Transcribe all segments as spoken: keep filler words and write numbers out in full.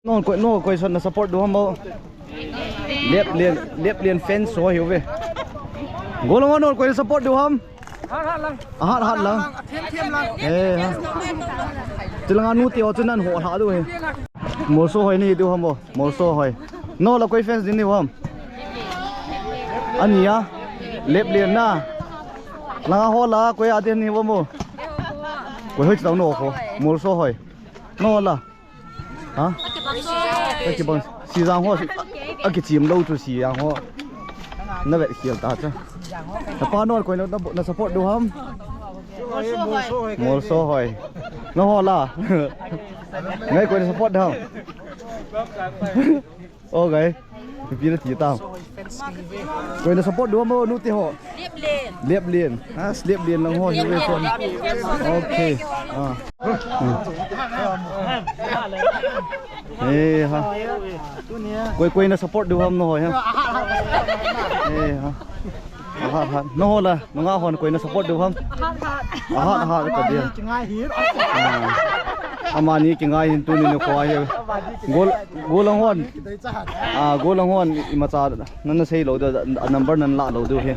Nokoi, nokoi sung na support diu ham o. Leplian, Leplian fans ho hiuve. Gollhang ho nokoi na support diu ham. Ahat hat lang. Eh, ha. Tilanga nute ho chu nan ho lha diu hi. Molso hoi nei diu ham o. Molso hoi. Nokoi fans ding nei ham. Ania. Leplian na. Langa ho la koi a ding nei ham o. Koi hoi chu nokoi. Molso hoi. Nola. Ha? Akibang. Sijang ho. Akichim lou chu Sijang ho. Na vet khial ta chu. Napa nokoi na, na support diu ham. Molso hoi. Nangho la. Ngai koi na support diu ham. Okay. Nupi nati tam. Koi na support diu ham o nute ho. Leplian. Leplian. Ha, Leplian lang ho hiuve. Okay. Ah. Eh, ha. Koi, koi na support diu ham nangho ha. Eh, ha. Ahat hat. Nangho la, nangho hon koi na support diu ham. Ahat hat ka dia. Amani kingai hin tuni nikho hi. Gol, Gollhang hon. Ah, Gollhang hon imacha nana sei lou diu, a number nana la lou diu hi.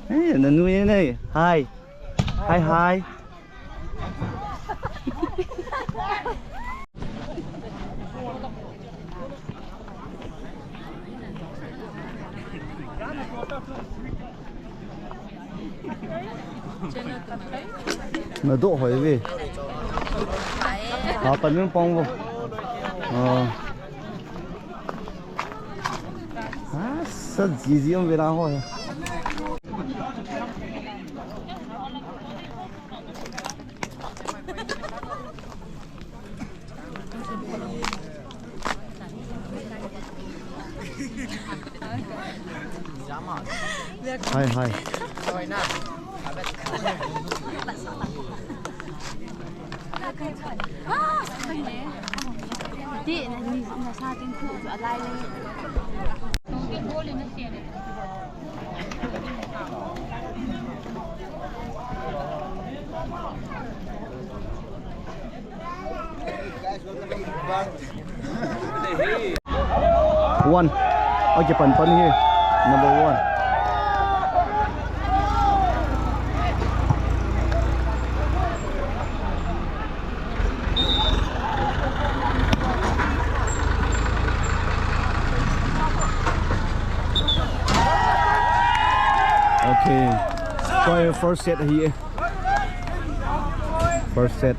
Eh, nanu nei. Hi. Hi, hi. Nadoh hoi ve. Ha, pan min pong vo. Ah. Ha, sa jiji um ve na ho. Hi, hi. One. Okay, pan pan hi. Number one. Okay. Koi first set hi. First set.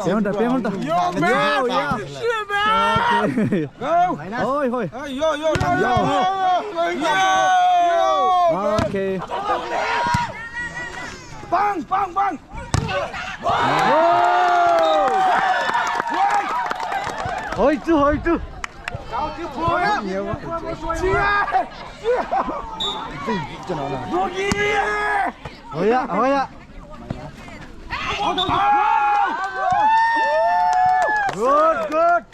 Pehonta, pehonta. Yo, yeah. Go. Hoi, hoi. Hey, yo, yo, yo, yo. Yo. Okay. Bang, bang, bang. Hoi chu, hoi chu. Hoi ya, hoi ya. Good, good.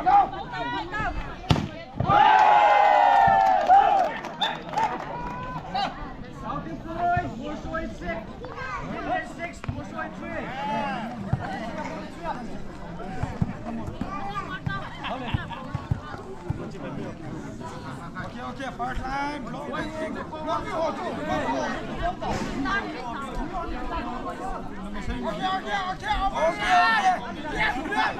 Okay, okay, first line, block. Okay, okay, okay, okay. Yes, yes.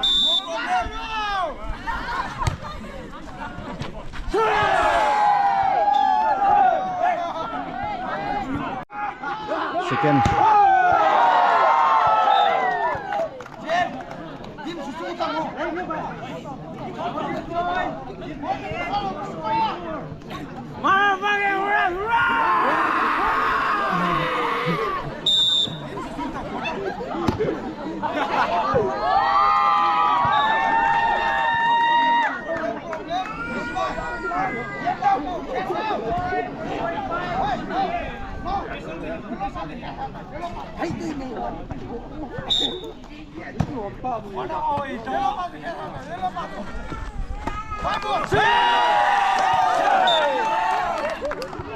No problem.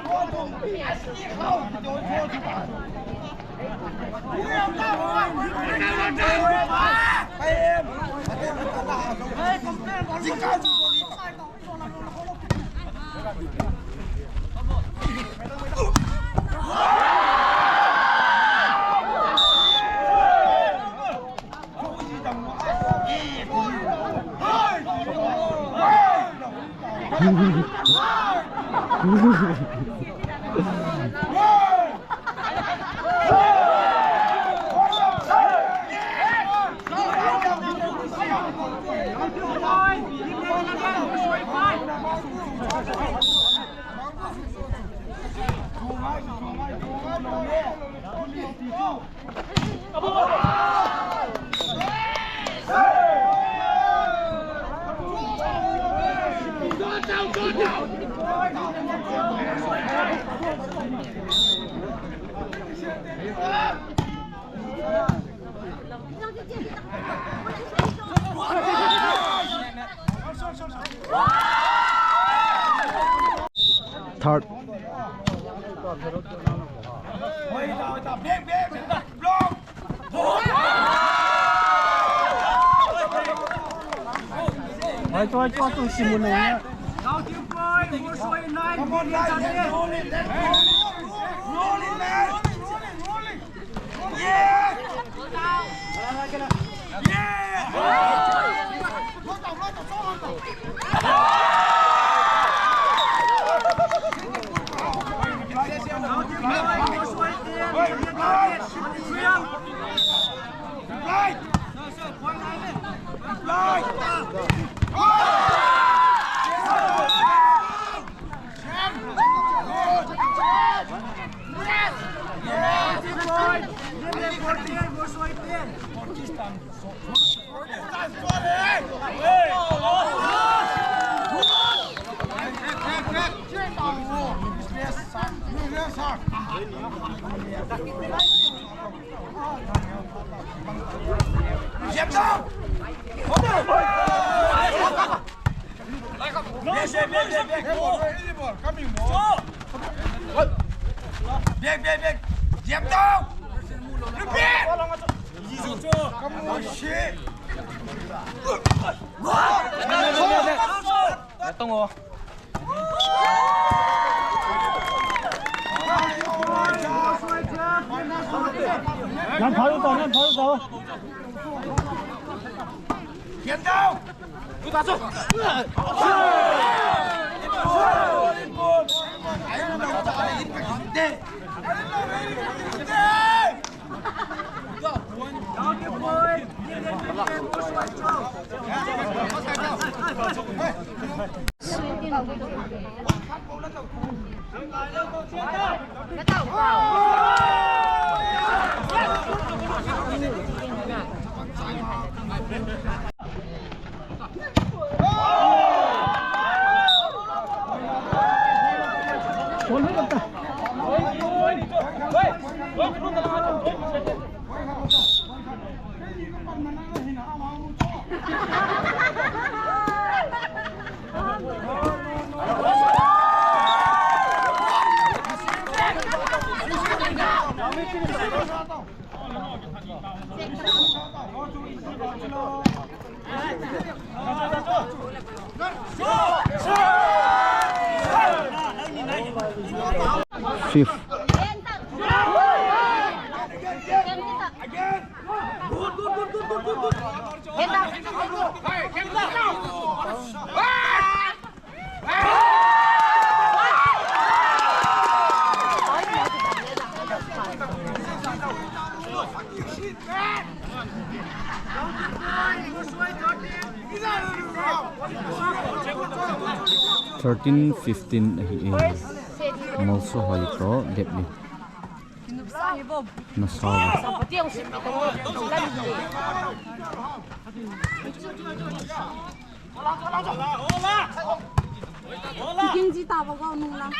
Second. Third. Vai, vai, vai, vai, Simon, né? Come on, guys, roll it, let's go. Roll it, man. Back, back, back. Jab down. Repeat. Come on, shit. Let's go. Nan phalu tao, nan phalu tao. Get down! Fifth. Thirteen fifteen ahi e. Molso hoi to dep ni. Na sa. King ji ta ba go nung lang.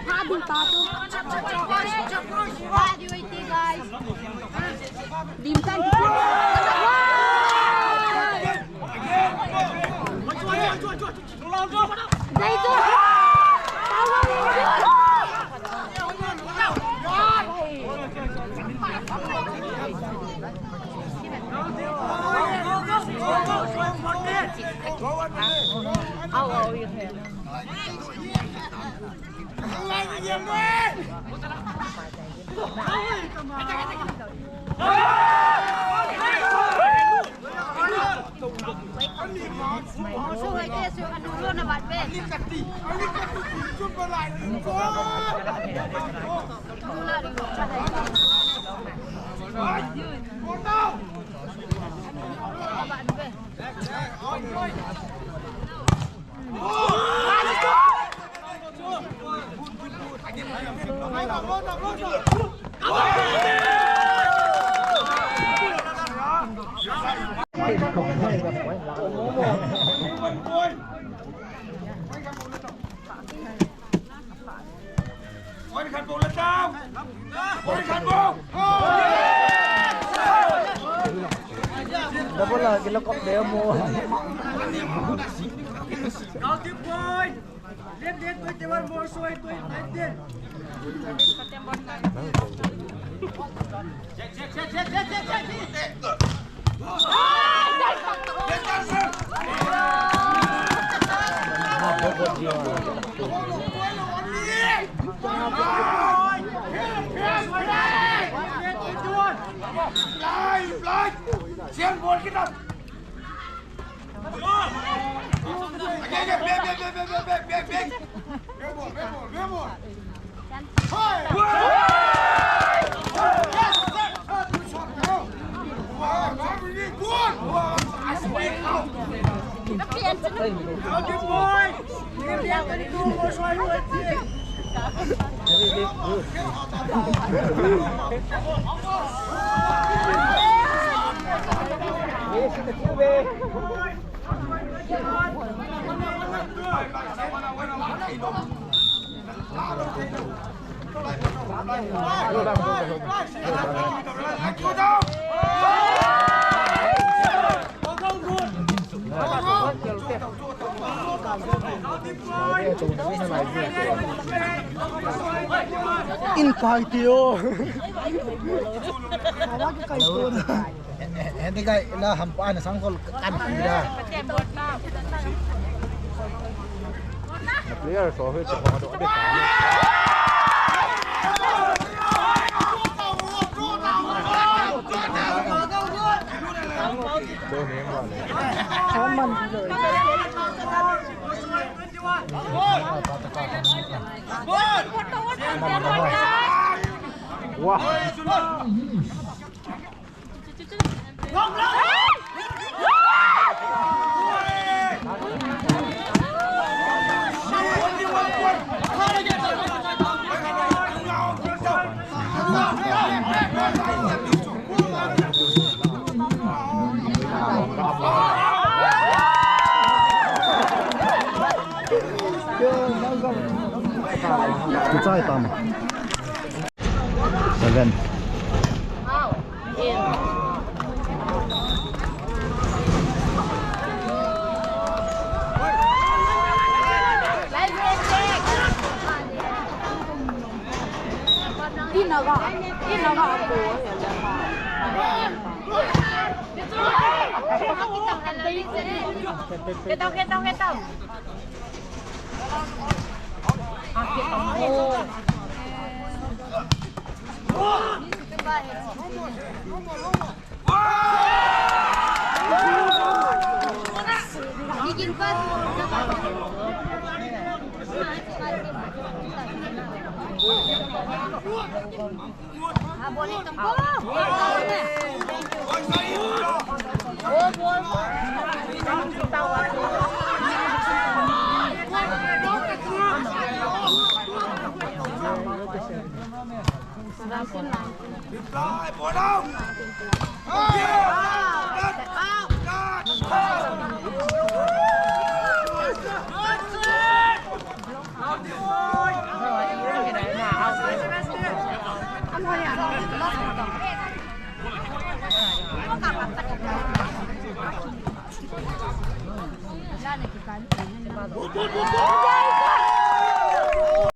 Tha ding ta tu. Lim tan. Dai tu. Double lah, gila kok dia mo. Counting point. Left, left, twenty-one, more so, twenty, nineteen. In pai tio. Hindi kay na hampa na sangkol kan pira. Player so hit. Wah. Kichai tam. Seven.